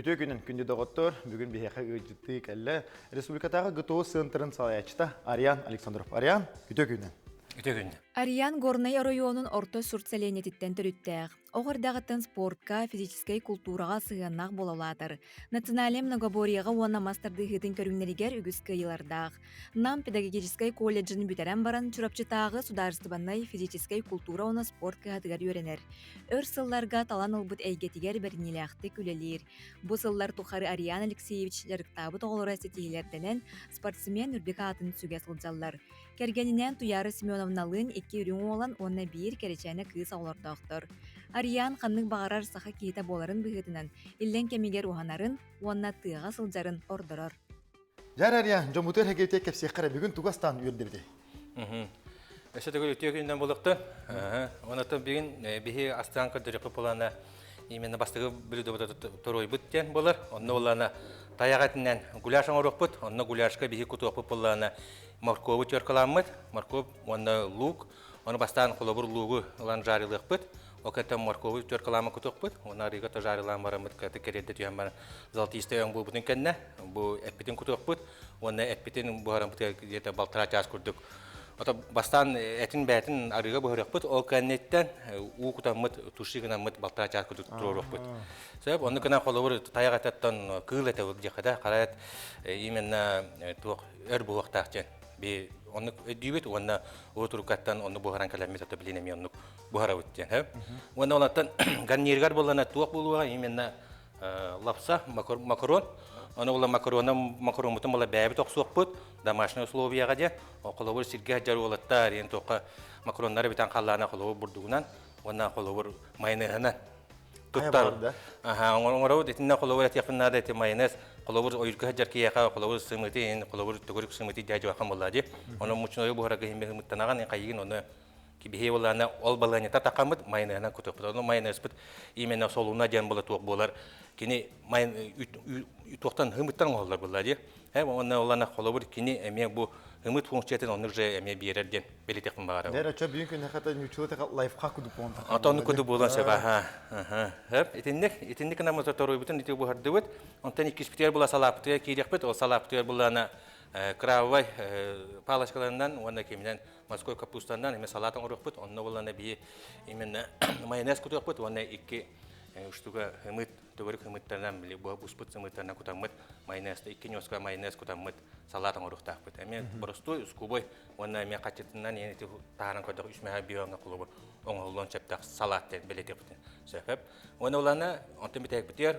Үтүө күнүн, күндү доҕоттор! Бүгүн биһиэхэ ыалдьыттыы кэллэ республикатааҕы ГТО центрын салайааччыта Ариан Александров. Ариан, үтүө күнүн! Үтүө күнүн! Ариан Горнай оройуонун Орто Сурт сэлиэнньэтиттэн төрүттээх. Оҕо эрдэҕиттэн спортка, физическэй култуураҕа сыһыаннаах буола улаатар. Национальнай многоборьеҕа уонна мас тардыһыытын көрүҥнэригэр үгүс кыайыылардаах. Нам педагогическай колледжын бүтэрэн баран Чурапчытааҕы судаарыстыбаннай физическэй култуура уонна спорт кыһатыгар үөрэнэр. Өр сылларга талан ылбыт эйгэтигэр бэриниилээхтик үлэлиир. Бу сыллар тухары Ариан Алексеевич дьарыктаабыт оҕолоро ситиһиилэрдэнэн спортсмен үрдүк аатын сүгэ сылдьаллар. Кэргэнинээн Туйаара Семеновналыын икки үрүҥ уолан уонна биир кэрэчээнэ кыыс оҕолордоохтор. Ариан ханнык баҕарар саха киһитэ буоларын быһыытынан, иллэҥ кэмигэр уһанарын уонна тыаҕа сылдьарын ордорор. Дьэ, Ариан, дьоммутугар эһигитэ кэпсиэххэ эрэ бүгүн тугу астаан үөрдэбитий? Өссө төгүл үтүө күнүнэн буолуохтун. Онон бүгүн биһи астаан көрдөрүөхпүт буолаана именно бастакы блюдобут торуойбут диэн буолар. Онно буолаана тайах этинэн гуляш оҥоруохпут. Онно гуляшка биһи кутуохпут буоллаана моркову теркаламмыт, морковь уонна лук. Ону бастаан холобур луугу ылан жарилыахпыт. Ол кэнниттэн моркову теркаламмыт кутуохпут. Уонна арыыга то жарилаан бараммыт кэриэрдэ түһэн баран золотистый өҥ буолбутун кэннэ бу эппитин кутуохпут. Уонна эппитин буһараммытыгар где-то балтараа чаас курдук. Ото бастаан этин бээтин арыыга буһарыахпыт. Ол кэнниттэн уу кутаммыт, туши гынаммыт балтараа чаас курдук туруоруохпут. Сөп, онну гынан холобур тайах этеттон кыыл этэ диэххэ да, хара эт именно туох өр буһуохтаах диэн би оннук өйдүүбүт уонна уутурукаттан онну буһаран кэлэммит ото билин эмиэ оннук буһарабыт диэн сөп. Уонна олортон гарниргар буоллана туох буолуоҕа именно лапса, макарон. Ону була макарона макароммутун була бэйэбит охсуохпут домашние условияҕа диэн холобур сиргэ сылдьар уолаттар диэн туохха макароннары бүтэн халлаана холобур бурдугунан уонна холобур майонеһынан туттар. Аха, оҥоробут итиннэ холобур этиэхпин наада ити майонез холобур ойуурга сылдьар киһиэхэ холобур сымыты холобур төгүрүк сымыты дьаадьыбахан буолла дии. Ону мучнойу буһарга иһин быһымыттанаҕын хайыгын ону кибиһи буоллаана ол балыанньата тахаммыт майонеһынан кутуохпут. Ону майонезпыт именно солуна диэн буола туох буолар. Кини туохтан хымыттан оҥоһуллар буолла дии. Уонна олана холобур кини эмиэ бу ымыт функциятын оннук же эмиэ биэрэр диэн бэлитиэхпин баҕарабын. Дэр очо бүгүн күн хата ньуччула така лайфхак кудук буолан Отону кудук буолан сөп аха. Хөп итинник итинник гына торуйбутун ити буһардыбыт. Онтон иккиспитигэр була салааппытыгар киириэхпит. Ол салааппытыгар буллаана крабовай палочкаларынан уонна киминэн морской капустанан эмиэ салат оҥоруохпут. Онно буллана биһи именно майонез кутуохпут уонна икки штука ымыт төгүрүк ымыттарынан били буспут сымыыттарынан кутаммыт майонезта икки ньуоска майонез кутаммыт салат оҥоруохтаахпыт. Эмиэ боростуой ускубой уонна эмиэ хаччытынан ити таһааран көрдөх үс мэһэ биоҥҥа холобур оҥоһуллуон сөптөөх салат диэн бэлиэтиэхпитин сөп. Уонна улаана онтон бүтэһикпитигэр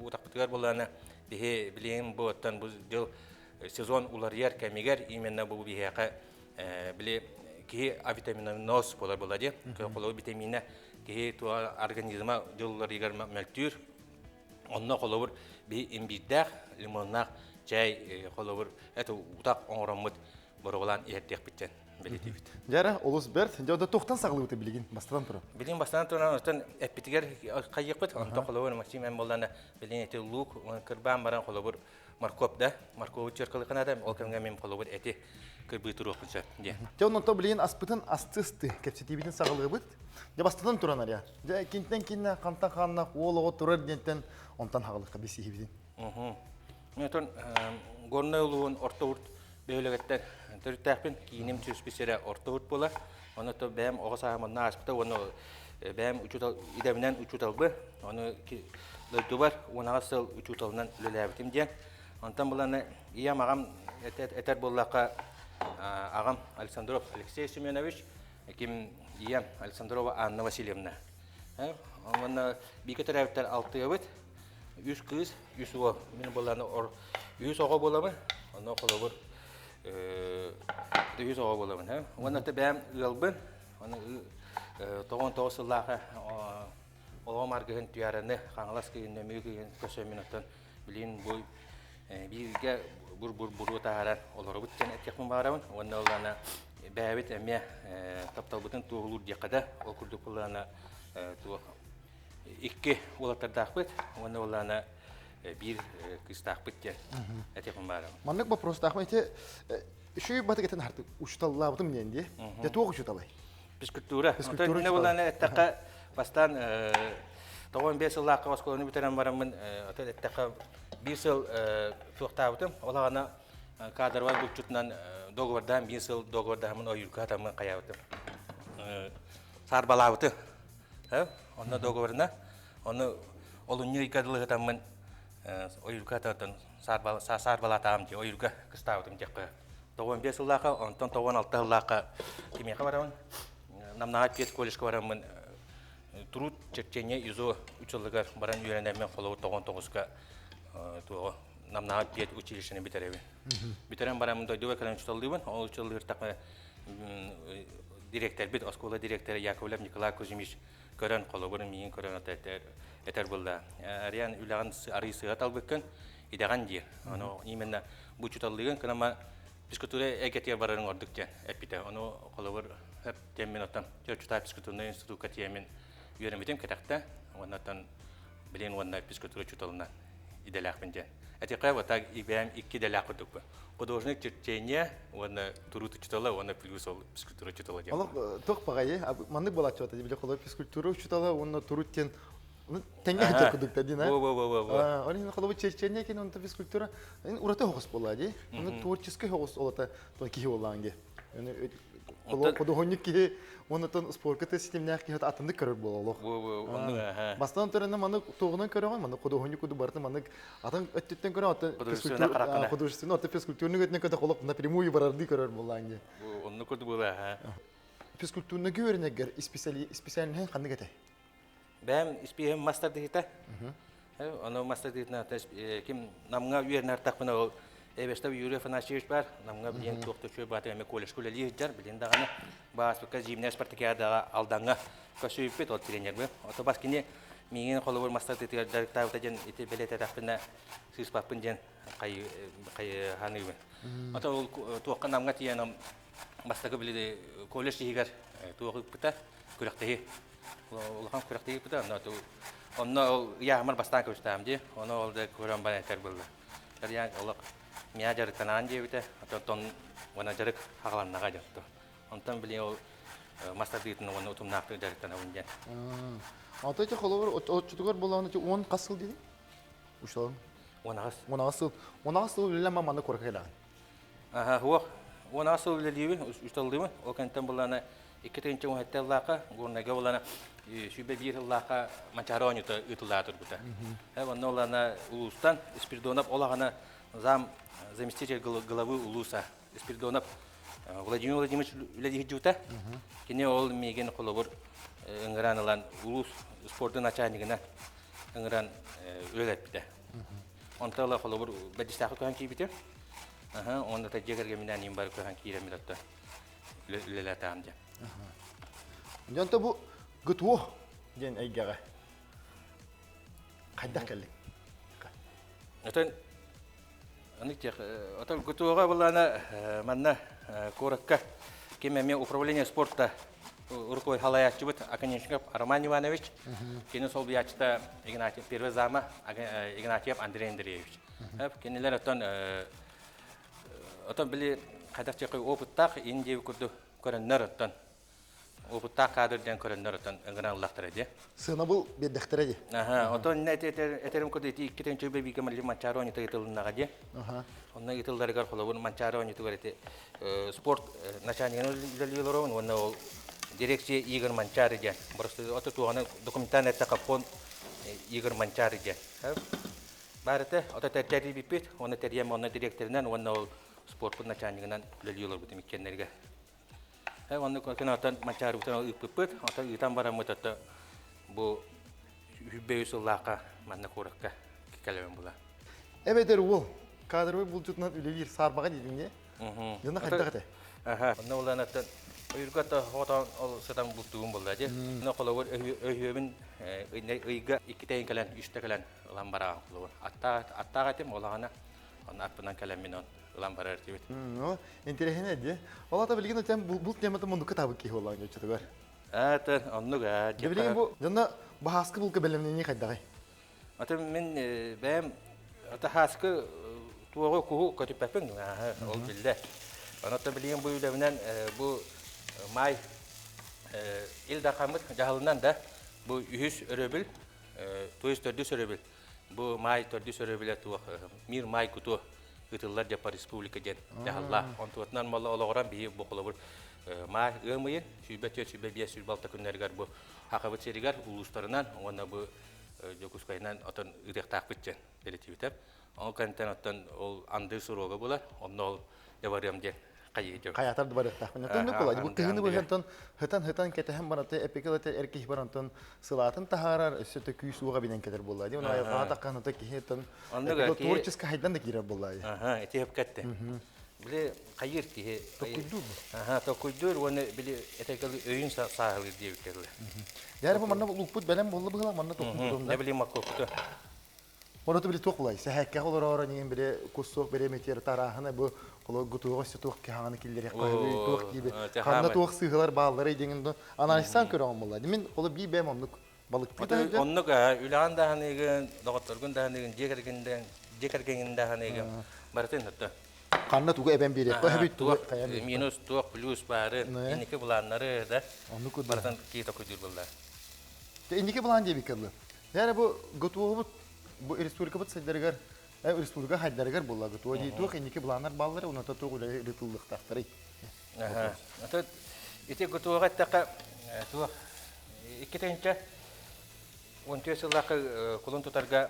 утахпытыгар булаана биһи билигин бу оттон бу дьыл сезон уларыйар кэмигэр именно бу биһиэхэ били киһи авитаминоз буолар буолла дии. Холобур витамина киһи туа организма дьылларыгар мөлтүүр. Онно холобур биһи имбиирдээх, лимоннаах чэй холобур это утах оҥороммут боруобалаан иһэрдиэхпит диэн бэлиэтиибит. Дьэ олус бэрт. Дьэ да туохтан саҕалыыбыт билигин бастатан туран? Билигин бастатан туран оттон эппитигэр хайыахпыт. Онтон холобур Максим эн буоллаана билигин эти лук кырбаан баран холобур морковь да моркову чыркылыкына ол кэмҥэ мин холобур эти кырбыы туруохпун сөп диэн. Дьэ онтон билигин аспытын астысты кэпсэтиибитин саҕалыыбыт. Дьэ бастатан туран арыйа. Дьэ кинтэн киннэ хантан ханна уол оҕо турар диэнтэн онтон хаҕылыкка билсиһибитин. Мен Горнай улууһун Орто Урт бөһүөлэгиттэн төрүттээхпин. Кииним түспүт сирэ Орто Урт буолар. Онно то бэйэм оҕо сааһым онно ааспыта уонна бэйэм учуутал идэбинэн учууталбы. Ону дойдубар 18 сыл учууталынан үлэлээбитим диэн. Онтон буланы ийэм аҕам этэр буоллахха аҕам Александров Алексей Семенович, ким ийэм Александрова Анна Васильевна. Уонна бииргэ төрөөбүттэр алтыабыт. Үс кыыс, үс уол. Мин буоллааны үс оҕо буолабын. Онно холобур үс оҕо буолабын. Уонна бэйэм ыалбын. Оны 99 сыллааҕы олоҕум аргыһын Туйаараны Хаҥалас кыйын Нөмүгү кыйын көрсөммүн оттон билигин бу бииргэ бур-бур буруо таһааран олоробут диэн этиэхпин баҕарабын. Уонна ол бэйэбит эмиэ тапталбытын туоһулуур диэххэ да, ол курдук буоллаҕына туох икки уолаттардаахпыт уонна буоллаҕына биир кыыстаахпыт диэн этиэхпин баҕарабын. Маннык боппуруостаахпын ити үчүгэй батык этэн хартык учууталлаабытым диэн дии. Дьэ туох учууталай? Физкультура. Физкультура буоллаҕына эттэххэ бастаан. 95 сыллаахха оскуоланы бүтэрэн бараммын, отон эттэххэ, биир сыл туохтаабытым. Ол аҕана кадровай булчутунан договордаан, биир сыл договордаһаммын ойуурга хатаммын хайаабытым. Саарбалаабытым. Онно договорына, ону олунньу ыйга дылы хатаммын ойуурга хатаммын саарбалаатаҕым дии, ойуурга кыстаабытым диэххэ. 95 сыллаахха, онтон 96 сыллаахха кимиэхэ барабын? Намнаҕа педколледжка бараммын труд черчение ИЗО училыгар баран үөрэнэммин холобур 99-ка туоҕу Намнаҕа пед училищены бүтэрэбин. Бүтэрэн бараммын дойдуга кэлэн учууталлыыбын. Ол учууталлыыртахпына директорбит, оскуола директора Яковлев Николай Кузьмич көрөн, холобур миигин көрөн этэр буолла. Ариан үлэҕин арый сыһа талбыккын, идэҕин диир. Ону именно бу учууталлыгын кынама физкультура эйгэтигэр барарыҥ ордук диэн эппитэ. Ону холобур хөп диэммин оттон Чочутаа физкультурнай институкка тиэмин үөрэммитим кэтэхтэ. Уоннаттан билин уонна физкультура учууталынан идэлээхпин диэн. Этиэххэ вот так бэйэм икки идэлээх курдукпун. Художник черчение уонна туруут учуутала уонна плюс ол физкультура учуутала диэн. Олох туох баҕайы маннык буолааччы били холо физкультура учуутала уонна туруут диэн тэҥҥэ сылдьар курдук да дин Во во во во во. Ол иһин холобу черчение кин онто физкультура ураты хоҕус буолла дии. Оны творческий хоҕус олата киһи буоллаан дии. Худуоһунньук киһи оннотон спорка ситимнээх киһи атыннык көрөр буола олох. Бастан туран маннык туоҕунан көрөҕүн, маннык худуоһунньук курдук барытын маннык атын өттүттэн көрөҕүн, атын художественный, атын физкультурный өттүнэн көрө олох напрямую барардыы көрөр буоллаан дии. Оннук курдук буола. Физкультурный үөрэнэргэр специальныһын ханнык этэй? Бэйэм испииһэм мас тардыһыыта. Ону мас тардыһыытынан ким Намҥа үөрэнэр тахпына ол Эбэстов Юрий Афанасьевич бар. Намҥа билин туох да үчүгэй баатыгар эмиэ колледжка үлэлии сылдьар. Билин даҕаны бааспыкка зимняя спартакиадаҕа Алдаҥҥа көрсүбүппүт ол тренербин. Ото бас кини миигин холобур мас тардыытыгар дьарыктаабыта диэн ити бэлиэтэтэхпинэ сыыспаппын диэн хайыһаныыбын. Ото ол туохха Намҥа тиийэн бастакы били колледж иһигэр туох ыыппыта күрэхтэһии улахан күрэхтэһии ыыппыта онно онно ол ыйааһымар бастаан көстөм дии ону ол да көрөн баран этэр буолла Дарьян олох миа дьарыктанаан диэбитэ оттон уонна дьарык хаҕаланнаҕа дьонто онтон били ол мас тардыытын уонна утумнаахтык дьарыктанабын диэн Ата ити холобур оччотугар буоллаҕына 10 хас сыл диэтиҥ? Учууталым. 18. 18 сыл. 18 сыл үлэлээн манна куоракка кэлэҕин. Аха, суох. 16 сыл үлэлиибин, учууталлыыбын. Ол кэнниттэн буллаана 2017 сыллаахха, Горнайга буллаана 101 сыллаахха Манчаары оонньуута ыытыллаа турбута. Онно улаана улуустан Спиридонов ол аҕана зам заместитель главы улууса Спиридонов Владимир Владимирович үлэлиһдьута. Кини ол миигин холобур ыҥыран ылан улуус спордун начальнигына ыҥыран үлэлэппитэ. Онто ыла холобур бэдистээхи көһөн киирбитим. Аха, уонна дьиэ кэргэмминээн иин бары көһөн киирэммит отто үлэлэтэҕим диэн. Дьонто бу ГТО диэн эйгэҕэ хайдах кэллиҥ? Отон Анык отон ГТО-ҕа былаана манна куоракка ким эмиэ управление спорта уруккой халайааччыбыт Аконечников Роман Иванович, кини солбуйааччыта Игнатьев первый зама Игнатьев Андрей Андреевич. Кинилэр отон отон били хайдах опыттаах ин курдук көрөннөр оттон Опыттаах кадр диэн көрөннөр отон ыҥыран ыллахтара дии. Сыанабыл биэрдэхтэрэ дии. Аха, отон этерим курдук ити икки тыһыынча бииргэ Мали Манчаары оонньуута ыытылыннаҕа дии. Онно ыытылларыгар холобур Манчаары оонньуутугар ити спорт начальнигын үлэлии олоробун уонна ол дирекция Игорь Манчаары диэн. Просто ото туоҕана документальный эттэххэ фонд Игорь Манчаары диэн. Баар этэ, ото тэрийбиппит, уонна тэрийэн онно директорынан уонна ол спортпут начальнигынан үлэлии олорбутум иккиэннэргэ. Оннук отон Манчаарыбытын ыыппыппыт. Оттон ыытан бараммыт ото бу 105 сыллаахха манна куоракка кэлэбин була. Эбэтэр уол кадровый булчутунан үлэлиир саарбаҕа диэтиҥ дии. Дьоно хайдах этэ? Аха. Онно булан оттон ойуурга хотон ол сытан бултугум буолла дии. Онно холобур өһүөбүн ыйга иккитэ кэлэн, үстэ кэлэн ылан бараҕын холобур. Аттаах этим ол аҕана онно аппынан кэлэн мин он ылан барар этибит. Интэриэһинэй дии. Ол ата билигин отен бу темата мундукка табык киһи буоллаҕын дьоччутугар. Атын оннук аа. Билигин бу дьонно баһааскы булка бэлэмнэнии хайдаҕый? Аты мин бэйэм ата хааскы туоҕу куһу көтүппэппин ол биллэ. Онон билигин бу үлэбинэн бу маай Ил Дархаммыт дьаһалынан да бу үһүс өрөбүл. То есть төрдүс өрөбүл. Бу маай төрдүс өрөбүлэ туох мир маай куту ытыллар деп республика диэн дьаһалла. Онтуотунан малла олоҕуран биһи бу холобур маай ыам ыйын 24 25 26 күннэригэр бу Хахабыт сиригэр улуустарынан уонна бу Дьокуускайынан отон ыытыахтаахпыт диэн бэлэтибитэ. Ол кэнтэн оттон ол анды суруога булар, онно ол дьабарыам диэн хайыы дьон. Хайатар да барыахтаахпын. Оннук буолар. Бу кыһыны быһантан хытан-хытан кэтэһэн баранты эпикэлэтэ эр киһи барантан сылаатын таһаарар, өссө да күүс уоҕа бинэн кэтэр буолла. Ди оны айылҕаҕа тахханыта киһи тон творческий хайдан да киирэр буолла. Аха, ити хөпкәтте. Били хайыр киһи Токуйдуур. Аха, токуйдуур уонна били этекели өйүн сааһылыыр диэбиттэр. Яр бу манна луппут бэлэм буолла быһыла манна токуйдуум. Не билим маккоппуту. Оноту били туох булай сэһэккэ олороро нигин били куссуох береметер тарааһына бу холо гутуоҕа өссө туох киһаҕаны киллэриэх көһүбүй туох дииби ханна туох сыыһалар баалларый диҥин анализсан көрөҕүн булла мин холо бии бэйэм оннук балыктыы да оннук үлэҕин даһаныыгын доҕотторгун даһаныыгын дьиэ кэргиндэн дьиэ кэргэҥин даһаныыгын барытын отто ханна тугу эбэн биэриэх көһүбүй тугу минус туох плюс баары инники былааннары да оннук барытын кии токуйдуур булла инники былаан диэбиккэ дылы Яра бу ГТО-бут бу республикабыт сайдарыгар республика хайдарыгар буолла ГТО дии туох инники былааннар бааллар оното туох үлэ ырытыллыахтаахтарый? Ото ити ГТО-га эттэххэ туох икки 14 сыллаахха кулун тутарга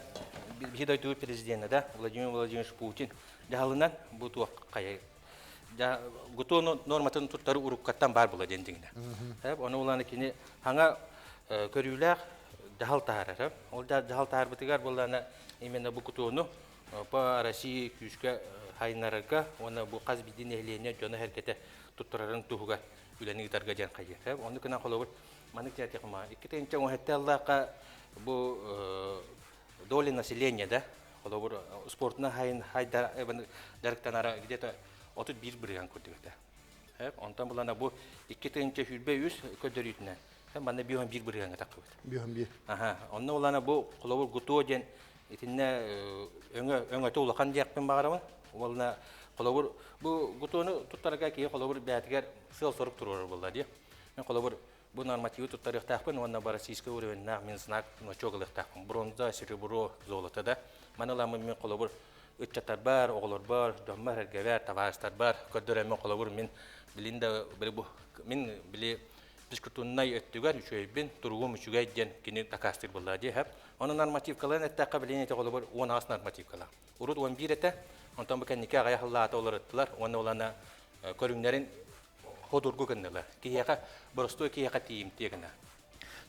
биһи дойду президенэ да Владимир Владимирович Путин дьаһалынан бу туох хайа ГТО норматын туттары уруккаттан баар була диэн дьиҥинэ. Ону улаана кини хаҥа көрүүлээх дьаһал таһаарар. Ол дьаһал таһаарбытыгар буоллаана именно бу ГТОну по России күүскэ хайыннарарга уонна бу хас биирдии нэһилиэнньэ дьоно-сэргэтэ туттарарын туһугар үлэни ыытарга диэн хайыа. Оннук гынан холобур маннык диэтиэхим 2017 аллаахха бу доля населения да холобур спортuna хайын хайда дьарыктанара где-то 31 бырыһыан курдук этэ. Онтон булана бу 2023 көрдөрүүтүнэн манна 51 бырыһыаҥҥа таххыбыт. 51. Аха. Онно улана бу холобур ГТО диэн итиннэ өҥө өҥөтө улахан диэхпин баҕарабын. Уонна холобур бу ГТОну туттарга киһи холобур бэйэтигэр сыал-сорук туруорар буолла дии. Мен холобур Бу нормативы туттарыахтаахпын уонна бу российскай уровеннаах мин знак ночуок ылыахтаахпын. Бронза, серебро, золото да. Маны ыламмын мин холобур ыччаттарбар, оҕолорбор, дьоммор, эргэбэр, табаарыстарбар көрдөрөммүн холобур мин билин да били бу мин били физкультурнай өттүгэр үчүгэйбин, туругум үчүгэй диэн кини дакаастыыр буолла дии һэп. Ону нормативкаларын эттэххэ билин ити холобур 10 нормативкалаах. Урут 11 этэ, онтон бу кэнники аҕыйах сыллаата уларыттылар уонна улана көрүҥнэрин Ходургу гыннылар. Киһиэхэ, боростуой киһиэхэ тиийимтиэ гына.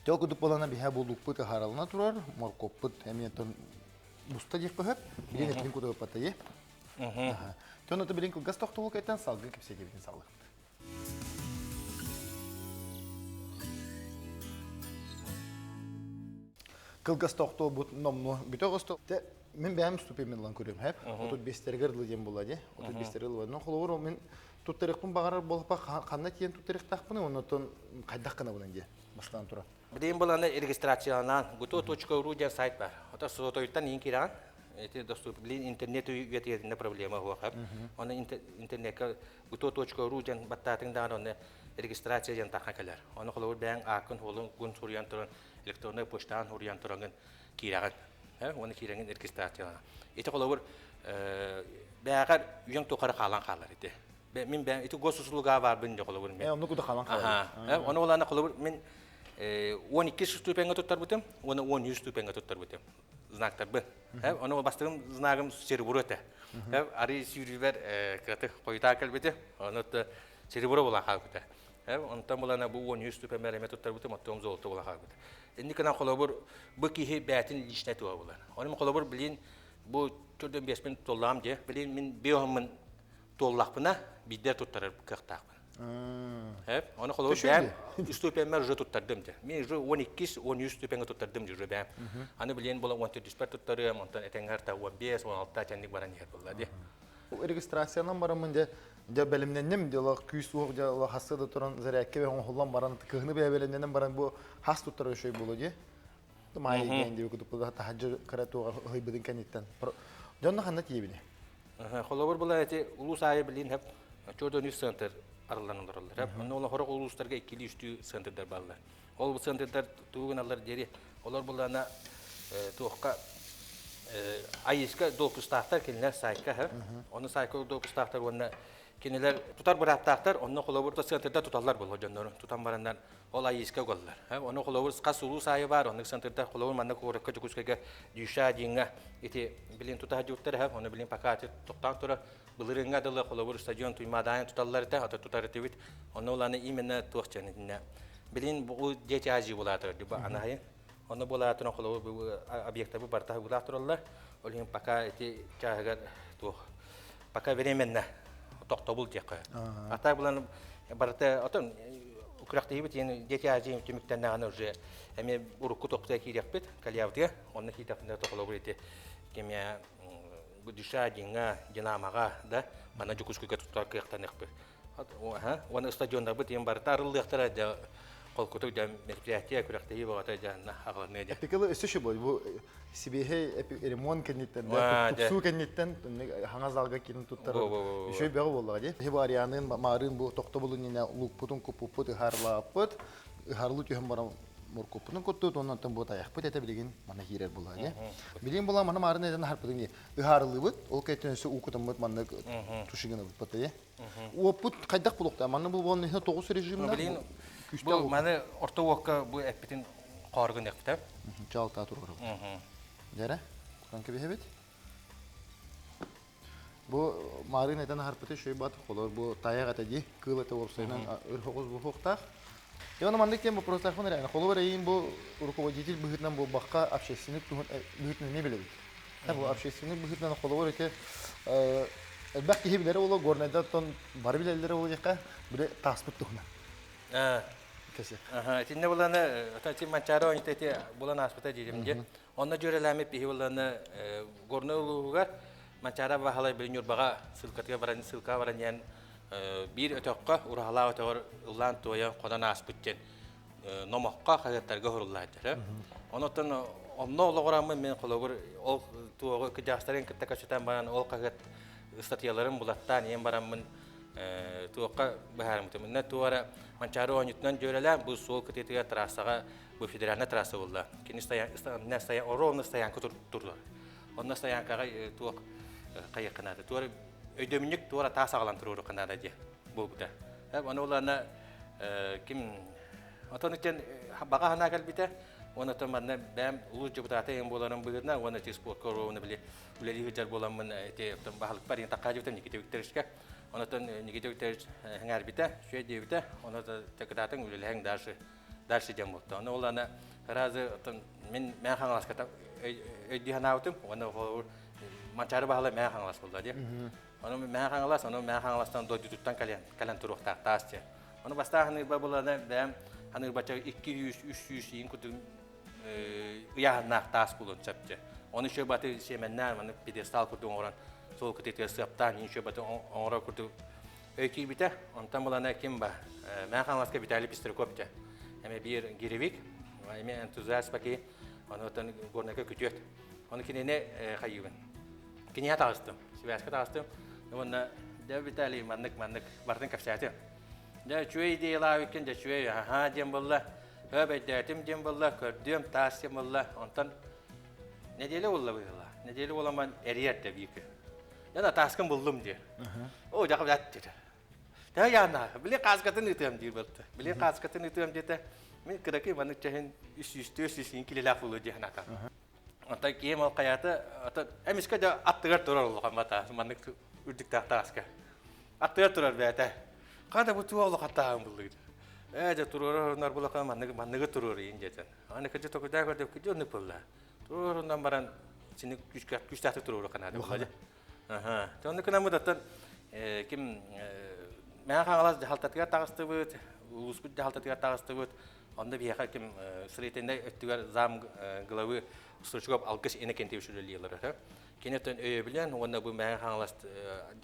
Тел кудук болана биһэ булукпут ыһаралына турар, моркоппут эмиэ тон буста диэх көһөр, билин этин кутуоппатайы. Тон ото билин кылгас тохтобул кайтан салгы кипсетибитин саллыхпыт. Кылгас тохтобут номну бүтө госто. Мен бэйэм ступеньмен ылан көрүөм хэп. 35-тергер дылы диэн буолла дии. 35-тергер дылы. Но холобур мин туттарыахпын баҕарар буоллахпа ханна тиийэн туттарыахтаахпыный оннотон хайдах гынабын диye бастаан туран. Билигин буланы регистрацияланаан гто.ру диэн сайт бар. Ото сотойтан иин киирэн эти доступ билин интернет үйэтигэринэ проблема хуохап. Оны интернетка гто.ру диэн баттаатыҥ даҕаны онно регистрация диэн таха кэлэр. Оны холобур бэйэҥ ааккын хуолун гун суруйан туран электроннай почтаҕын суруйан тураҥын киирэҕин. Уонна киирэҥин регистрациялана. Ити холобур бээҕэр үйэҥ тухары хаалан хаалар ити. Мин бэйэм ити госуслуга баарбын дьэ холобур мен. Оннук да хаалан хаалар. Ону улаана холобур мин 12 ступеньга туттарбытым, уонна 13 ступеньга туттарбытым знактарбын. Ону бастыгым знагым серебро этэ. Арый сүүрүүбэр кыратык хойутаа кэлбити. Ону серебро буолан хаалбыта. Онтон булана бу 13 ступеньбэр эмэ туттарбытым, оттон золото буолан хаалбыта. Инникинэн холобур бу киһи бээтин личнэй туһа булар. Онон холобур билин бу төрдөн биэспин туоллаҕым дии. Билин мин биоһыммын туоллахпына биирдэ туттарар кыахтаахпын. Эп, оны холобур бэйэм ступеньмэр уже туттардым дии. Мин уже 12 13 ступеньга туттардым дии уже бэйэм. Аны билин була 14-пэр туттарыам, онтон этэҥҥэр та 15, 16 тэнник баран иһэр буолла дии. Регистрациянан бараммын дьэ дьэ бэлэмнэнним дьэ күүс уох дьэ хасса да туран зарядка оҥоһуллан баран кыһыны бэйэ бэлэмнэнэн баран бу хас туттар үчүгэй буолуо дии маайы диэн диэби кудук таһаджы кыра туоҕа ыһыйбытын кэнниттэн дьонно ханна тиийэбини Холобур була эти улуус аайы билин хеп чордон үс центр арыллан олороллор. Хеп онно ол хорох улуустарга иккили үстүү центрдар бааллар. Ол бу центрдар тугу гыналлар диэри олор булана. Туохка АИСка допустаахтар кинилэр сайтка Ону сайтка допустаахтар уонна кинилэр тутар бырааптаахтар, онно холобур центрда туталлар буолуо дьоннору тутан бараннар ол АИСка угаллар. Ону холобур хас улуус аайы баар, оннук центрдар холобур манна куоракка Дьокуускайга Дюша диэҥҥэ ити билин тута сылдьыбыттар эһэ, ону билин пока тохтоон турар. Былырыыҥҥа дылы холобур стадион Туймаадаайын туталлар этэ, ата тутар этибит. Онно улааны именно туох диэн итиннэ. Билин бу Дети Азии булаатар, анаһайын. Онно буолаатынан холобур бу объектары барыта булаах тураллар. Ол иһин пока ити чааһыгар туох пока временно тохтобул диэххэ. А так булан барыта отон күрэхтэһиибит диэн Дети Азии түмүктэннэҕинэ уже эмиэ урукку тохтуга киириэхпит Калиявытыгар. Онно киирдэхпинэ холобур ити кемия Душа Диҥҥа, Динамоҕа да манна Дьокуускайга туттар кыахтаныахпыт. Уонна стадионнарбыт диэн барыта арыллыахтара дьэ холкутук дьэ мероприятие күрэхтэһии бөҕөтө дьэ аҕалыныа дьэ. Эпикалы өссө шо бу сибиэһэй ремонт кэнниттэн тупсуу кэнниттэн хаҥа залга киирэн туттар үчүгэй бөҕө буоллаҕа дии. Биһи бу Арианын маарыын бу тохтобулун иннинэ луукпутун куппуппут ыһаарлааппыт ыһаарлыы түһэн баран моркуоппутун куттут уонна онтон бу тайахпыт этэ билигин мана киирэр буолла дии. Билигин була маны маарын этэн аһарпытын дии. Ыһаарылыыбыт ол кэнниттэн өссө уу кутаммыт маннык тушигынабыт бата Уоппут хайдах булуохтаа? Манна бу буолан иһэ тоҕус режимнээх. Билигин бу маны орто уокка бу эппитин хооргун эппитэ. Чаалтаа турар. Дьэрэ, кутан кэбиһэбит. Бу маарыын этэн аһарпыты шөй бат холор бу тайах этэ дии кыыл этэ уопсайынан ыр хоҕус буһуохтаах. Иван маннык тем вопростаахпын эрэ. Холобур эйиин бу руководитель быһыытынан буолбакка общественник туһун быһыытынан эмиэ билэбит. Бу общественник быһыытынан холобур ити элбэх киһи билэр уолу Горнайдаттан бары билэллэр уолу диэххэ били тааспыт туһунан. Кэсе. Итиннэ буланы ити Манчаары оонньуута ити булан ааспыта диирим диэн. Онно дьүөрэлээммит биһи буланы Горнай улууһугар Манчаары Баһылай били Ньурбаҕа ссылкатыгар баран ссылкаҕа баран иһэн биир өтөххө ураһалаах өтөҕөр ыллаан туойан хонон ааспыт диэн номоххо хаһыаттарга уһуруллааччы. Онон онно олоҕураммын мин холобур ол туоҕу кыдьаастарын кытта кэпсэтэн баран ол хаһыат ыстатыйаларын булаттаан ийэм бараммын туохха быһаарыммытым. Инна туора Манчаары оонньуутунан дьүөрэлээн бу суол кытыытыгар трассаҕа бу федеральная трасса буолла. Кини стоян ровно стоянка турдур. Онно стоянкаҕа туох хайыахха туора өйдөмүнньүк туора таас аҕалан туруоруохха наада диye буолбута. Ону улаана ким отон итен баҕа санаа кэлбитэ уонна отон манна бэйэм улуус депутата эҥин буоларым быһыытынан уонна ити спортка оруобуна били үлэлии сылдьар буоламмын ити оттон баһылыкпар иин таккаадьыбытым Никита Викторовичка онотон Никита Викторович сэҥээрбитэ үчүгэй диэбитэ ону кытаатыҥ үлэлэһиҥ дальше дальше диэн буолта ону ол аны сразу оттон мин Мэҥэ Хаҥаласка өйдүү санаабытым уонна Манчаары баһылай Мэҥэ Хаҥалас буолла дии Ону Мэҥэ Хаҥалас, ону Мэҥэ Хаҥаластан дойдутуттан кэлэн, кэлэн туруохтаах таас дьэ. Ону бастаан ханыырба булана бэйэм ханыырбача 200, 300 иин курдук ыйааһыннаах таас булуон сөп дьэ. Ону еще баты сиэмэннээн, маны пьедестал курдук оҥорон, суол кытыытыгар сыаптаан, иин еще баты оҥорор курдук өй киирбитэ. Онтон булана ким ба? Мэҥэ Хаҥаласка Виталий Пестряков дьэ. Эмэ биир гиревик, эмиэ энтузиаст баки, ону оттон горнайга күтүөт. Ону кинини хайыыбын. Киниэхэ таҕыстым, сибээскэ таҕыстым. Уонна дьэ Виталий маннык маннык барытын кэпсээтим. Дьэ үчүгэй идеялаах эбиккин, дьэ үчүгэй аһаа диэн буолла. Өө бэйдээтим диэн буолла, көрдүөм, таас диэн буолла. Онтон нэдиэлэ буолла быһыылаах. Нэдиэлэ буолан эрийэр да биир күн. Дьэ на тааскын буллум диир. Оо, дьэ бят диэтэ. Төһө яана, били хааскатын ыытыам диир буолта. Били хааскатын ыытыам диэтэ. Мин кыракый маннык чэһин 300 400 килилээх буолуо дии санаатам. Онтон киһим ол хайаата, ото эмискэ да аттыгар турар улахан бата, маннык үрдүктээх тааска. Аттыгар турар бэйэтэ. Хата бу туох улахаттааҕын буллугут. Ээ дьэ туруорар булахан манныгы манныгы туруоруйун диэтэн. Аны кыдьы токуйдаа көрдөк кыдьы оннук буолла. Туруорунан баран сини күүстээх күүстээхтик туруору канаада буолла. Аха. Оннук гынаммыт оттон ким Мэҥэ Хаҥалас дьаһалтатыгар таҕыстыбыт, улууспут дьаһалтатыгар таҕыстыбыт. Онно биһиэхэ ким строительнай өттүгэр зам главы Стручков Алгыс Иннокентьевич үлэлиир үһү. Кини өттүн өйөбүлүнэн уонна бу Мэҥэ Хаҥалас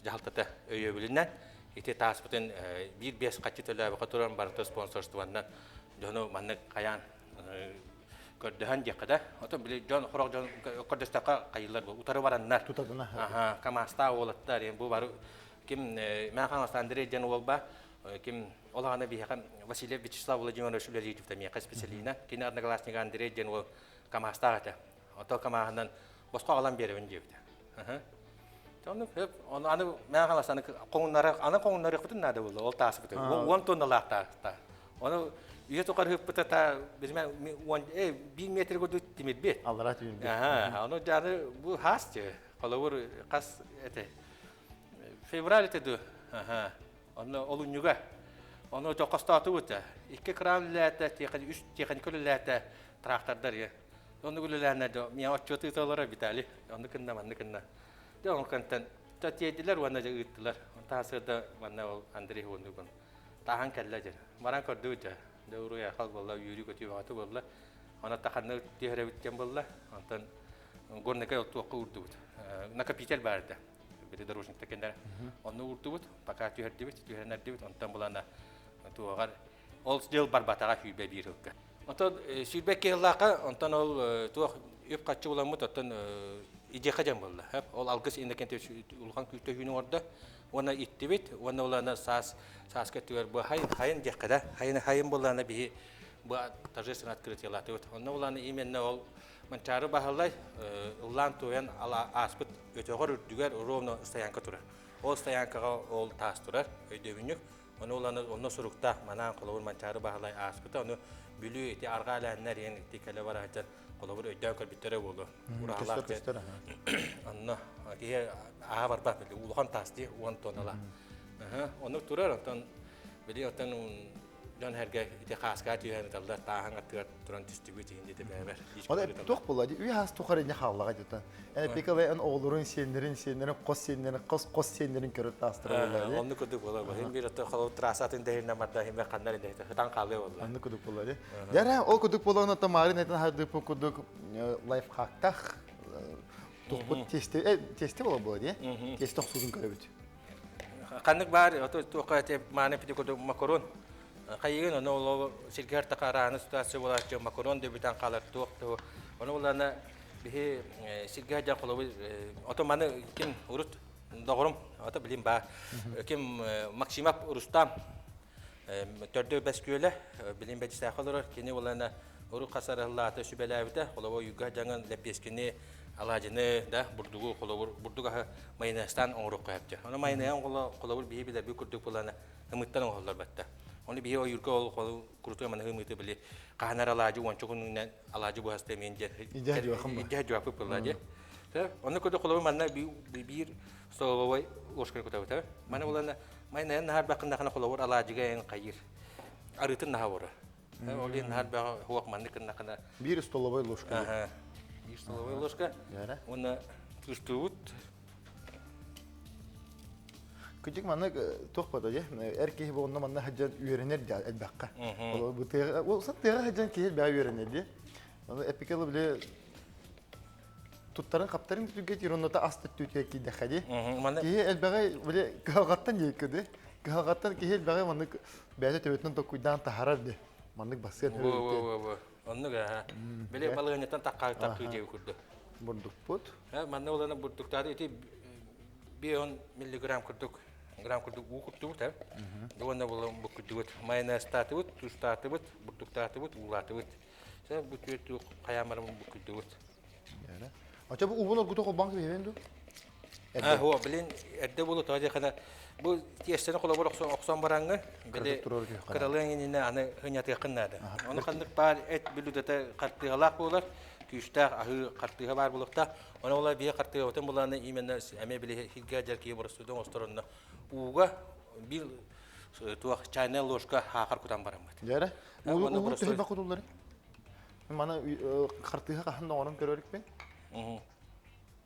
дьаһалтата өйөбүлүнэн ити тааспытын биир биэс хаччы төлөөбөккө туран барыта спонсорствоннан дьону маннык хайаан көрдөһөн диэххэ да. Отон били дьон хорох дьон көрдөстөххө хайыылар бу утары бараннар. Тутатына. Аха, Камастаа уолаттар бу бары ким Мэҥэ Хаҥалас Андрей диэн уолба ким ол аҕана биһиэхэ Васильев Вячеслав Владимирович үлэлиир миэхэ специалина. Кини одноклассник Андрей диэн уол Камастаах этэ. Ото камааһынан босхо аҕалан биэрэбин диэбитэ. Ону ону аны мээ халас аны хоҥуннара аны хоҥуннарыахпытын наада буолла ол тааспыты. Уон тонналаах тааста. Ону үйэ тухары ыппыта та бизме уон э биир метр курдук тимирбит. Аллара тимирбит. Аха, ону дьаны бу хаас те. Холобур хас эте февраль эте ду. Аха. Онно олунньуга. Ону тохостоотубут. Икки кран үлэлээтэ, үс техника үлэлээтэ, трактордар. Оннук үлэлээннэр дьэ миэхэ отчуот ыыталлара Виталий. Оннук гынна, маннык гынна. Дьэ ол кэнтэн тиэйдилэр уонна дьэ ыыттылар. Онтон сырда манна ол Андрей оннугун тааһан кэллэ дьэ. Баран көрдүбүт дьэ. Дьэ уруй айхал буолла, үөрүү-көтүү бөҕөтө буолла. Онон ханна түһэрэбит диэн буолла. Онтон горнайга туохха уурдубут. Накопитель баар этэ. Били дорожниктар кэннэр онно уурдубут, пока түһэрдибит, түһэрэн эрдибит. Онтон булана туоҕар ол дьыл барбатаҕа 21 сылга. Онтон 22 сыллаахха онтон ол туох үп-харчы буламмыт оттон идиэхэ дьон буолла. Ол алгыс Иннокентьевич улахан күүстээх үүнү оҥордо. Уонна иттибит, уонна улаана саас сааска өттүгэр бу хайын хайын диэххэ да, хайын хайын буоллаана биһи бу торжественно открытиелаатыбыт. Онно улаана именно ол Манчаары Баһылай ыллаан туойан ааспыт өтөҕөр үрдүгэр ровно стоянка турар. Ол стоянкаҕа ол таас турар, өйдөбүнньүк. Ону ылан онно суруктаах манаан холобур Манчаары Баһылай ааспыта. Ону Бүлүү ити арҕаа элээннэр иһин ити кэлэ бара сылдьан холобур өйдөөн көрбүттэрэ буолуо. Ураһалаах Көстөр, Онно киһи ааһа барбат били улахан таас дии уон тоннала. Ону турар онтон били оттон дьон сэргэ ити хааска түһэн ыталлар тааһын аттыгар туран түстүбүт иһин диэти бэйэбэр. Ол туох буолла үй хаас тухары не хааллаҕа дьэ Эн пикалай эн оҕолорун сиэннэрин сиэннэрин хос сиэннэрин хос хос сиэннэрин көрөр таастара буолла дии. Оннук курдук буолар. Хин бир ото холу трассатын дэһинэ марда хин ханнар инде хытан хаалыа буолла. Оннук курдук буолла дии. Дьэ ол курдук буолан ото маарын этин хардыппыт курдук лайфхактах тухпут тесте тесте буола буола дии. Тесте охсуутун көрөбүт. Ханнык баар ото туохха те мааны пити курдук макарон хайыгын ону ол сиргэр такарааны ситуация буолааччы макарон дөбүтэн хаалар туох туһу ону булана биһи сиргэ дьан холобур ото маны ким урут доҕорум ото билим баа ким Максимов Рустам төрдө бэс күөлэ билим бэдистээх олорор кини булана урут хасарыллаата сүбэлээбитэ холобур уйга дьаҥын лэппиэскини алаадьыны да бурдугу холобур бурдук аһы майонезтаан оҥоруохха сөптө ону майонеһын холобур биһи билэрбит курдук булана ымыттан оҥоһуллар батта ону биһи ойуурга ол курутуга маны ымыты били хаһанар алаадьы уонча күнүнэн алаадьы буһаста эмиэн диэн идэ дьуаппыт буолла дии онно курдук холобур манна биир столовой ложканы кутабыт маны булана майонеһын наһаар бакыннахына холобур алаадьыга эн хайыр арыытын наһаа уора ол иһин наһаар бөҕө хуох маннык гыннахына биир столовой ложка биир столовой ложка уонна тустуубут Кырдьык маннык туох бата дьэ эр киһи бу онно манна сылдьан үөрэнэр дьэ элбэххэ. Ол бу тыаҕа ол тыаҕа сылдьан киһи элбэҕи үөрэнэр дии. Ону эпикэлы били туттарын хаптарын түргэтиир оннота ас төттүүтүгэр киирдэххэ дии. Киһи элбэҕи били кыһалҕаттан диэки дии. Кыһалҕаттан киһи элбэҕи маннык бэйэтэ төбөтүнэн толкуйдаан таһарар дии. Маннык бассыан Оннук ээ. Били балыгынньаттан такка таккыы диэби курдук. Бурдукпут. Манна улана бурдуктааты ити 5 миллиграмм курдук грамм курдук уу куттубут э. Уонна булан буккуйдубут. Майонезтаатыбыт, тустаатыбыт, бурдуктаатыбыт, уулаатыбыт. Сэ бу түөрт хайаамарым буккуйдубут. Ача бу угун оргута холбоон кэбиһэбин дуу? Оо, блин, эрдэ буолу тоҕо диэххинэ, бу тиэстэни холобур охсон, охсон бараҥҥын, били кыралыаҥ иннинэ аны һынньатыаххын наада. Ону ханнык баар эт бүлүүдэтэ хартыыһалаах буолар, күүстээх аһыы хартыыһа баар буолуохтаах. Ону була биһи хартыыһабытын булааны именно эмиэ били хиргэ дьэр киһи боростуйда оҥостор онно ууга биир туох чайная ложка хаахар кутан бараммыт. Дьэрэ, уу төһө кутуллар? Маны хартыыһа хаһан да оҥорон көрөрүкпүн.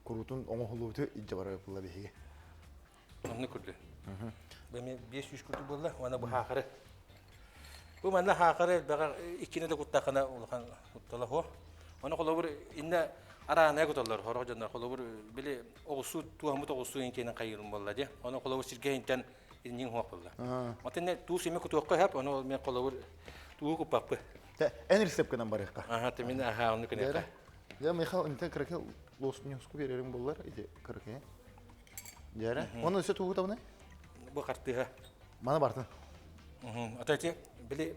Куруутун оҥоһуллубуту илдьэ барар буолла биһиги. Онно күрдү. Бу эми 500 курдук буолла уонна бу хаахары. Бу манна хаахары элбэҕэ иккини да куттахына улахан куттала хо. Ону холобур инне араанaya куталлар хорох дьоннор холобур били оҕусуу туоһаммыт оҕусуу инкиэнин хайыырым буолла дии. Ону холобур сиргэ интэн иннин хуох буолла. Отинне туус эми кутуохха хөп, ону мен холобур туу куппаппы. Эн рецептканан барыахха. Аха, тимин аха, онну күнэххэ. Я Михаил интен кыракы лоснюску берерим буллар ити кыракы. Дьэрэ. Оны өссө тугу табыны? Бу хартыыһа. Маны бартын. Ата ити били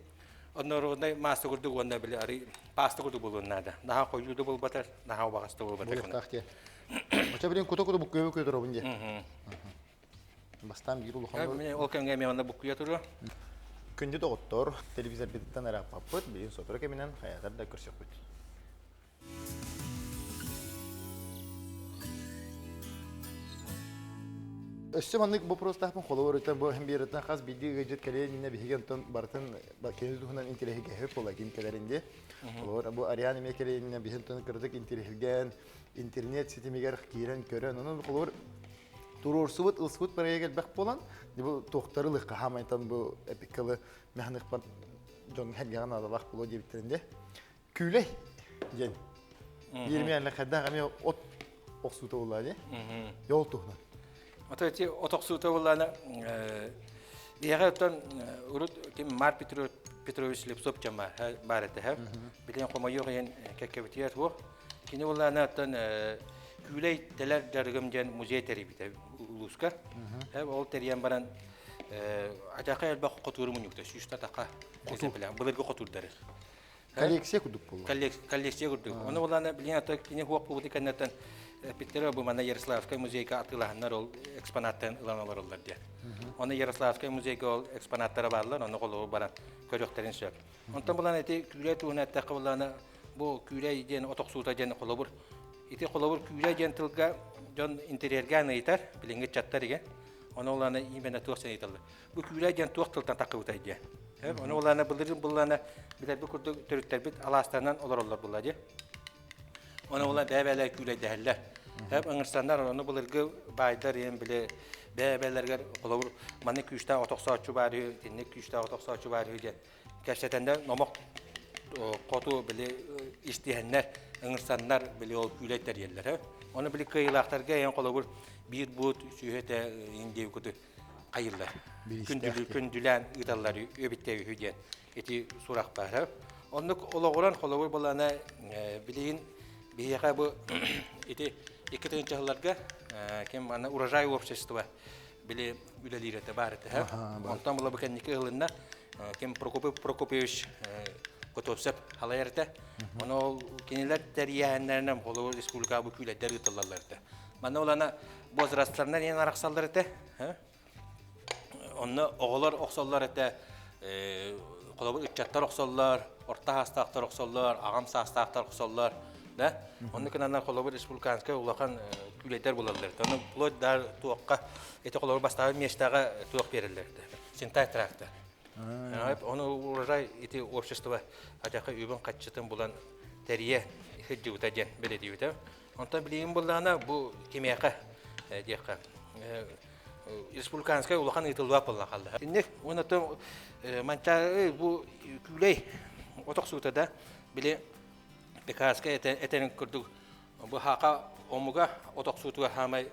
Однороднай маасса курдук уонна били арый пааста курдук буолуон наада. Наһаа хойуу да буолбатар, наһаа убаҕас да буолбатар. Буолуохтаах диye. Оча билин кута-кута буккуйа буккуйа туробун диye. Бастаан биир улахан Ол кэмҥэ эмиэ манна буккуйа туруо. Күндү доҕоттор, телевизорбытыттан ырааппаппыт, билигин сотору кэминэн хайаатар да көрсөхпүт. Өссө маннык боппуруостаахпын холобур өтөн бу иһин биэрэтэн хас биирдии ыалдьыт кэлиэн иннинэ биһиги онтон барытын кини туһунан интэриэһиргэһэр буолла ким кэлэрин дии. Холобур бу Ариан эмиэ кэлиэн иннинэ биһи онтон кыратык интэриэһиргээн интернет ситимигэр киирэн көрөн онон холобур туруорсубут ылсыбыт проект элбэх буолан бу туохтары ылыахха хаамайтан бу эпиккалы механикпар дьон хэргэҕэ наадалаах буолуо диэбиттэрин дии. Күүлэй диэн. Биирмиэннэ хайдах эмиэ от охсуута буолла дии. Йол туһунан. Ото эти от охсуута буоллаана биһиэхэ оттон урут ким Марк Петрович Слепцов дьон баар этэ. Билигин хомойуох иһин кэккэбитигэр суох. Кини буоллаана оттон Күүлэй тэлэр дьарыгым диэн музей тэрийбитэ улууска. Ол тэрийэн баран атака элбэх хотууру мунньубута, сүүстэ атака былыргы хотуурдары. Коллекция курдук буолла. Коллекция курдук. Ону булана билигин ата кини хуох буолбутун кэнниттэн эппиттэрэ бу манна Ярославскай музейга атыылаһаннар ол экспонаттарын ылан олороллор диэн. Ону Ярославскай музейга ол экспонаттара бааллар, ону холобур баран көрүөхтэрин сөп. Онтон булан ити күүлэй туһунан эттэххэ буллаана бу күүлэй диэн от охсуута диэн холобур. Ити холобур күүлэй диэн тылга дьон интэриэргээн ыйытар, билиҥҥи ыччаттар игэ. Ону улаана именно туох сен ыйыталлар. Бу күүлэй диэн туох тылтан таххыбытай диэн. Ону улаана былырыын быллаана билэрбит курдук төрүттэрбит алаастарынан олороллор була дии. Ону улаан бэйэ-бэйэлэр күүлэйдэһэллэр. Эп ыҥырсаннар ону былыргы баайдар иэн били бэйэ-бэйэлэригэр холобур маннык күүстээх отохсооччу баар үһү, итинник күүстээх отохсооччу баар үһү диэн кэпсэтэннэр номох хоту били истиһэннэр ыҥырсаннар били ол күүлэй тэрийэллэр. Ону били кыайыылаахтарга эн холобур биир буут сүүһэтэ индиэ куту хайыллар. Күндүлүү күндүлээн ыыталлар үөбүттэ үһү диэн ити сурах баар. Оннук олоҕуран холобур былаана билигин биһиэхэ бу ити 2 сылларга ким аны урожай общество били үлэлиир этэ баар этэ. Онтон була бу кэнники ылынна ким Прокопий Прокопьевич Готовцев халайар этэ. Ону ол кинилэр тэрийээһиннэринэн холобур республика бу күүлэйдэр ыытыллаллар этэ. Манна улана возрасттарынан иэн арахсаллар этэ. Онно оҕолор охсоллор этэ, холобур ыччаттар охсоллор, орто саастаахтар охсоллор, аҕам саастаахтар охсоллор, да? Онно кынаннар холобур республиканскай улахан күүлэйдэр булаллар. Ону вплоть до туохха ити холобур бастаабыт миэстэҕэ туох биэрэллэр этэ. Синтай трактор. Ону урожай ити общество атака үбүн хаччытын булан тэрийэ сылдьыбыта диэн бэлиэтиибитэ. Онтон билигин буоллаҕына бу кимиэхэ диэххэ республиканскай улахан ыытыллыбат буолла хаалла. Инник уонна манчаары бу күүлэй отохсуута да били Пекарскай этэрин курдук бу хака омуга отохсуутугар хаамай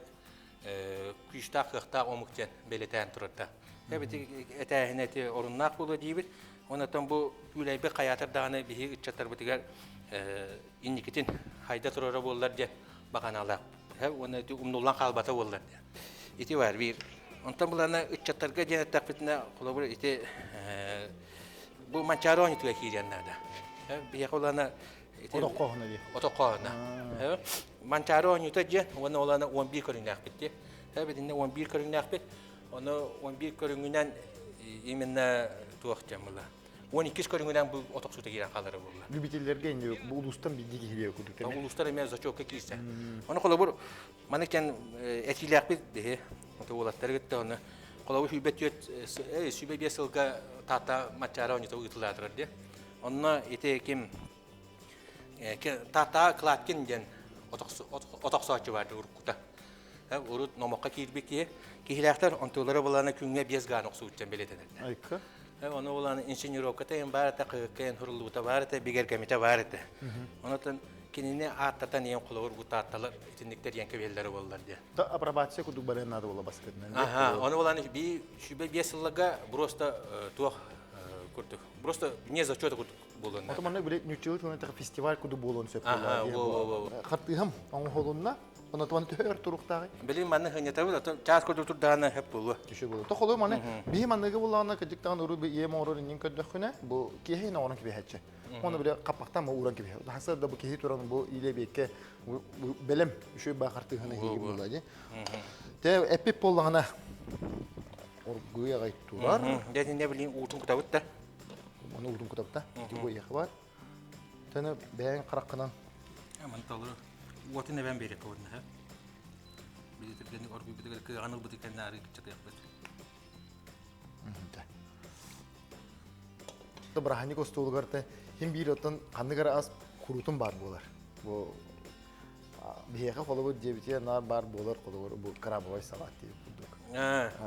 күүстээх кыахтаах омук диэн бэлиэтээн турарда. Эбити этээһинэ ити оруннаах буолуо диибит. Онтон бу күүлэйбит хайаатар даҕаны биһи ыччаттарбытыгар инникитин хайда турара буоллар диэн баҕаналаах уонна ити умнуллан хаалбата буоллар диэн. Ити бар биир. Онтон булана ыччаттарга диэн эттэхпитинэ, холобур ити бу Манчаары оонньуутугар киириэн наада. Биһиэхэ улана ити Отоххооһуна дии. Отоххооһуна. Манчаары оонньуута диэн уонна улана 11 көрүҥнээхпит дии. Битиннэ 11 көрүҥнээхпит. Ону 11 көрүҥүнэн именно туох диэн була. 12 көрүҥүнэн бу отохсута киирэн хаалара буолла. Любителлэргэ инде бу улуустан биирдии киһи курдук. Улуустар эмиэ зачетка киирсэ. Ону холобур маны кэн этиилээхпит биһи ото уолаттары кытта оны холобур сүүбэ түөрт сүүбэ биэс сылга Таатта Маччаара оонньуута ыытыллаатылар диye. Онно ити ким Тааттаҕа Кладкин диэн отохсооччу баар уруккута. Урут номоххо киирбит киһи. Киһилээхтэр онтулара булана күҥҥэ биэс гаан охсубут бэлиэтэнэллэр. Айка. Ону булан инсценировката эн баар этэ, кыһыкка эн хуруллубута баар этэ, бигэргэмитэ баар этэ. Онотон кинини ааттатан иэн холобур бу таатталар итинниктэр иэн кэбиһэллэрэ буоллар диye. Та апробация курдук барыан наада буола бастыгынан. Аха, ону булан би сүбэ биэс сылларга просто туох курдук. Просто не зачета курдук буолуон Ото манна били ньуччулуу тылынан фестиваль курдук буолуон сөп буолла. Хартыыһам оҥоһулунна. Онно туан төһөр туруктааҕый? Билин манны хынньатабыт, ото чаас курдук турдаҕына хөп буолуо. Түшө буолуо. Тохолу маны биһи манныгы буллаҕына кырдьыктаҕын уру ийэм оҥорор иннин көрдөххүнэ, бу киэһэ оҥорон кэбиһээччи. Оны бile хаппахтан ууран кэбиһэ. Хаса да бу киһи туран бу илэ биэккэ бэлэм үчүгэй баахар тыһына иһиги буолла дии. Те эппит буоллаҕына оргуй аҕай турар. Дэтинне билин уутун кутабыт да. Оны уутун кутабыт да. Ити бу бар. Тэне бэйэҥ хараххынан. Манталы уотун эбэн биэрэккэ уонна били түргэнник оргуйбутугар кыаҕан ылбыты кэннэ арыы кыччатыахпыт. Бырааһынньык остуолугар та хим биир оттон ханнык эрэ ас куруутун баар буолар. Бу биһиэхэ холобур диэбитигэр наар баар буолар холобур бу крабовай салат диэбит курдук.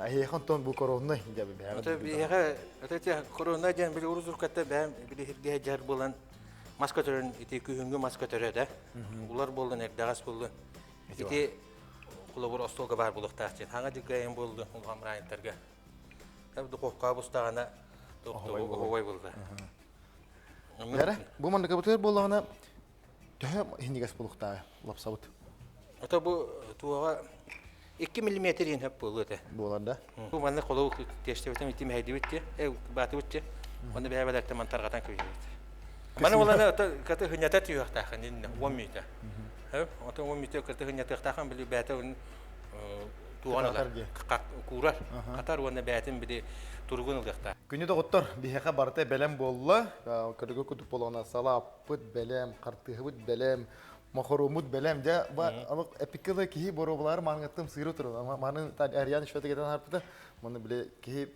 Эһиэхэ онтон бу коронный диэби биһиэхэ. Биһиэхэ это корона диэн били урузуркатта бэйэм били хиргэ дьар буолан мас көтөрөн ити күһүҥҥү мас көтөрө да улар буоллун эрдэҕэс буоллун ити холобур остуолга баар буолуохтаах диэн хаҥа дьыккайын буоллун улахан бырааһынньыктарга духовкаҕа бустаҕына оһуобай буолла. Эрэ, бу маннык буоллаҕына төһө иһиннигэс буолуохтааҕа лапсабыт? Ото бу туоҕа 2 миллиметр иһин хөп буолуо этэ. Буолар да? Бу манна холобу тиэстэбитин ити мэһэйдибит ти, баатыбыт ти. Онно бэйэбэлэртэн ман тарҕатан көйүбүт. Маны болана ото каты хыннята түһүөхтаахын инне 10 мүнүүтэ. Ото 10 мүнүүтэ каты хыннятыахтаахын били бэйэтэ туоҕан ылар, куурар, хатар уонна бэйэтин били туругун ылыахтаах. Күнү доҕоттор, биһиэхэ барыта бэлэм буолла. Көргө кутуп болоҕуна салааппыт бэлэм, хартыыһыбыт бэлэм, мохоруоммут бэлэм. Дьэ, эпиккэ киһи боруобалаары мааныгаттым сыыры турар. Маны Ариан Шведегетен харпыта. Маны биле киһи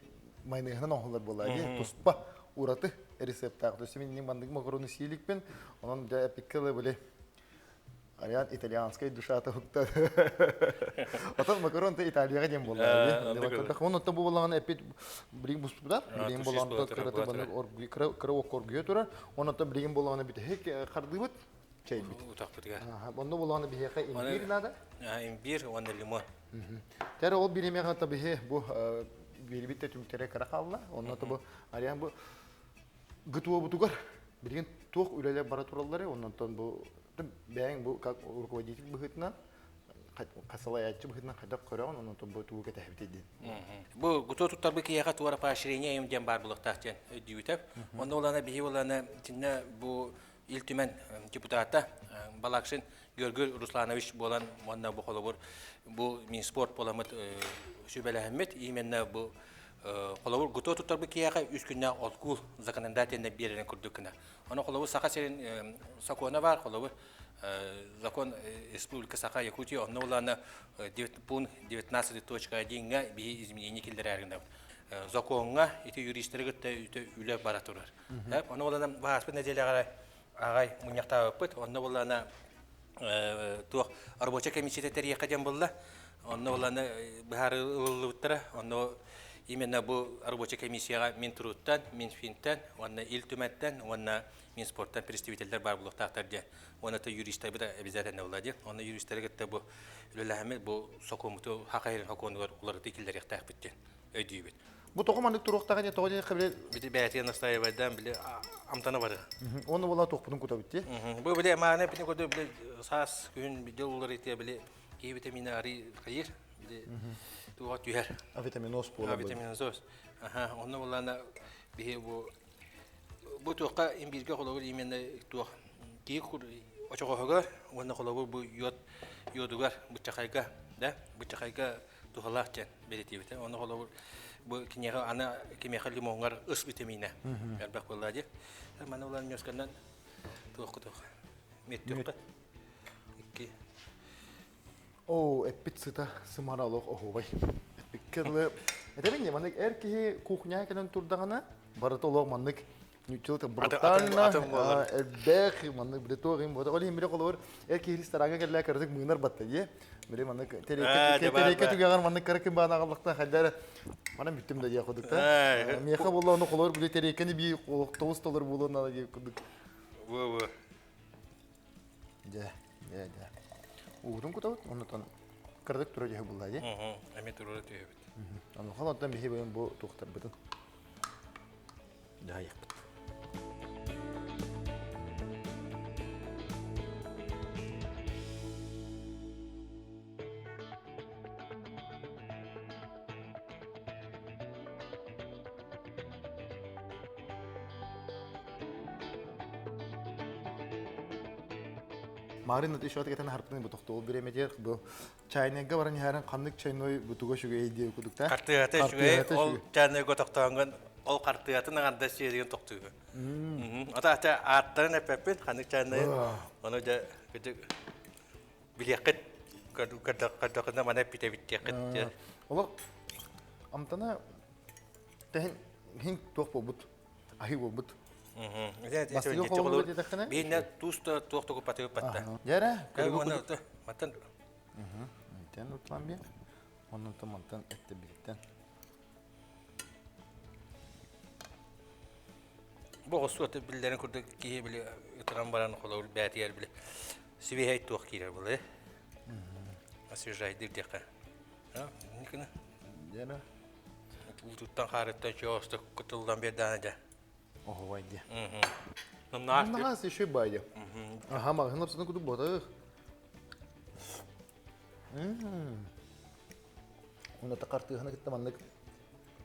майныһынан оҥоһуллар буолла дии. Туспа ураты рецептаах. То есть мин маннык макароны сииликпин. Онон дьэ эпиккэ биле Ариан итальянскай душата уһукта. Отон макарон те Италияга диэн буолла. Онон оттон бу буоллаҕына эппит билигин буспутар. Билигин буоллаҕына кыраты баннык оргуй кыра окко оргуйа турар. Онон оттон билигин буоллаҕына бүтэһик хардыыбыт чэйбит. Утахпытыгар. Онно буоллаҕына биһиэхэ имбирь надо. Имбирь уонна лимон. Тэр ол биримэҕэ табиһи бу биэрбит түмүктэрэ кыра хаалла. Онно бу Ариан бу ГТО-бутугар билигин туох үлэлэр бара тураллары, оннонтон бу бэйэҥ бу как руководитель быһыытынан салайааччы быһыытынан хайдах көрөҕүн, оннонтон бу тугу кэтэһэбитий диэн. Бу ГТО туттарбыт киһиэхэ туора поощрение им диэн баар буолуохтаах диэн өйдүүбүтэ. Онно улаана биһи улаана итиннэ бу Ил Түмэн депутата Балакшин Георгий Русланович буолан уонна бу холобур бу Минспорт буоламмыт сүбэлэһэммит именно бу холобур ГТО туттарбыт киһиэхэ үс күннээх отгул законодательно биэрэрин курдук гына. Ону холобур Саха сирин сокуона бар, холобур закон Республика Саха Якутия онно улаана пункт 19.1-га биһи изменение киллэрээр гынабыт. Законҥа ити юристары кытта үлэ бара турар. Ону булана бааспыт нэдиэлэҕэ аҕай мунньахтаабыппыт. Онно булана туох рабочай комиссия тэрийиэххэ диэн булла. Онно булана быһаарыы ылыллыбыттара. Онно именно бу рабочай комиссияҕа Минтруттан, Минфинтэн, уонна Ил Түмэттэн уонна Минспорттан представителлэр баар буолуохтаахтар диэн. Уонна то юристарбыт обязательно була диэн. Онно юристары кытта бу үлэлэһэммит бу сокуоммуту хахайрын сокуонугар уларытыы киллэриэхтээхпит диэн өйдүүбүт. Бу тоҕо маннык туруохтаах диye тоҕо диэххэ били Бити бэйэтигэр настаивайдаан били амтана бары. Оны була туохпутун кутабыт дии. Бу били мааны били курдук били саас күһүн дьыл уларытыа били киһи витамина арый хайыр били туга түһэр. А витаминоз буолар. А витаминоз. Аха, онно булана биһи бу бу туохха имбиргэ холобур именно туох киһи очоҕоһугар уонна холобур бу йод йодугар быччахайга да быччахайга туһалаах диэн бэлиэтиибит. Ону холобур бу киниэхэ аны кимиэхэ лимоҥҥар ыс витаминэ элбэх буолла дии. Маны улан ньосканан туох кутуох миттүөххэ икки Оо, эппит сыта сымара олох оһуобай. Эппиккэ дылы этэбин дии, маннык эр киһи кухняҕа кэлэн турдаҕына, барыта олох маннык Ньуччалык брутально, элбэх, маннык били туох им буота. Ол иһин били холобур эр киһи рестораҥҥа кэллээ кыратык мыынар батта дии. Били маннык тэриэккэ түгэҕэр маннык кыра ким баана аҕаллахтан хайда эрэ манан бүттүм да диэх курдук та. Миэхэ буолла ону холобур били тэриэккэни бии тоҕус толор буолуон наада диэх курдук. Во-во. Дьэ, дьэ, дьэ. Уутун кутабыт, оннутан кыратык тура түһэ булла дии. Эмиэ туруора түһэбит. Онуоха онтон биһи бэйэм бу туохтарбытын дьаһайыахпыт. Марын еще атыгатан харпытын бу тохтуол биреметер бу чайныйга баран иһэрин ханнык чайной бутуга үчүгэй диye кудукта. Хартыгата үчүгэй, ол чайныйга тохтоонгон ол хартыгатын аҥардас сиэригин тохтуугу. Ата ата ааттарын эппэппин ханнык чайнайын. Ону дьэ билиэххит көрдөххүнэ мана эппитэ диэххит. Олох амтана тэһин хин туох буолбут аһыы буолбут. Бастыгы холобур диэтэххинэ? Биинэ туус да туох да куппаты куппатта. Дьэрэ, көрүгү мантан Мантан утлан би. Оннун мантан этте биттен. Бу оҕусту биллэрин курдук киһи били ытыран баран холобур бээтигэр били сибиһэй туох киирэр буолай. Освежайдыр диэххэ. Никына. Дьэрэ. Уутуттан хаарыттан чоостук кутуллан биэрдэҕинэ дьэ. Оһуобай дии. Наһаа еще байдя. Аха, маҕаһыын лапсатын курдук буотах. Уонна хартыыһаны кытта маннык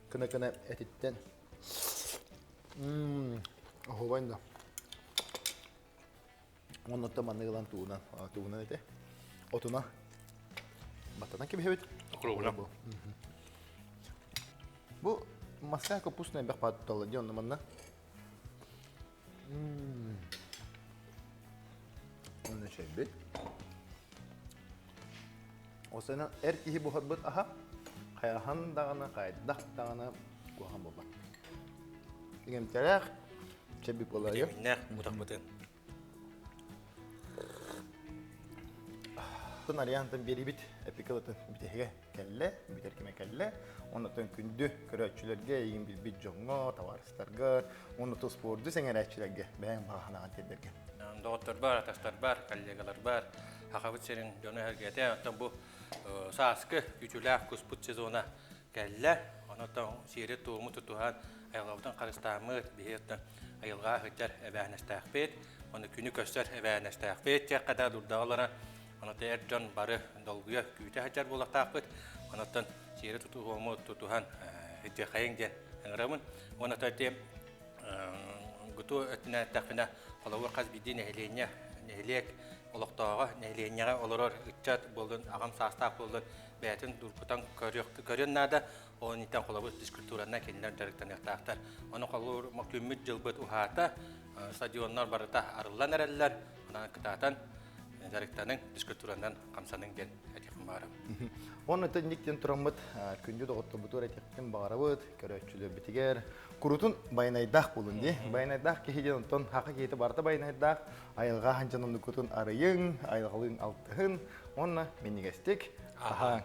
кына-кына этиттэн. Оһуобай да. Уонна маннык ылан тугунан, тугунан этэ. Отуна баттатан кэбиһэбит. Округуна. Бу маска капустная элбэх паатталла дии онно манна. Онно чэйбит. Осена эр киһи буһарбыт аһа хайахан даҕаны, хайдах даҕаны куһаҕан буолбат. Иҥэмтэлээх чэбик буолар. Миннээх утахпытын. Тын Ариантан биэрибит эпикалатын бүтэһигэ кэллэ, бүтэр кэмэ кэллэ. Оннотон күндү көрөөччүлэргэ, эйигин билбит дьоҥҥо, табаарыстарга, уонна спорду сэҥэрээччилэргэ бэйэҥ баҕа тиэрдэргэ. Доҕотторбар, атастарбар, коллегаларбар, Сахабыт сирин дьоно эһэргэтэ. Оттон бу сааскы күүтүүлээх куспут сезона кэллэ. Онон сиэри-туому тутуһан, айылҕабытын харыстааммыт, биһи оттон айылҕа сылдьар эбээһинэстээхпит, уонна күнү көрсөр эбээһинэстээхпит диэххэ да дурдаҕа олорон, онон эр дьон бары долгуйа күүтэ сылдьар буолуохтаахпыт. Онон сиэри тутуһуому тутуһан сылдьыаххайыҥ диэн ыҥырабын. Уонна ити гуту өттүнэн эттэхпинэ, холобур хас биирдии нэһилиэнньэ, нэһилиэк олохтооҕо нэһилиэнньэҕэ олорор ыччат буоллун, аҕам саастаах буоллун, бэйэтин тургутан көрүөн наада. Ол инниттэн холобур физкультуранан кинилэр дьарыктаныахтаахтар. Ону холобур күммүт дьылбыт уһаата, стадионнар барыта арыллан эрэллэр. Онон кытаатан дьарыктаныҥ, физкультуранан хамсаныҥ диэн этиэхпин баҕарабын. Уонна итинник диэн тураммыт күндү доҕотторбутугар этиэхпитин баҕарабыт, көрөөччүлэрбитигэр курутун байанайдаах буолун дии. Байанайдаах киһи диэн онтон хаха киһитэ барыта байанайдаах, айылҕа ханчан оннуккутун арыйыҥ, айылҕалыын алтыһын уонна минньигэстик аһааҥ.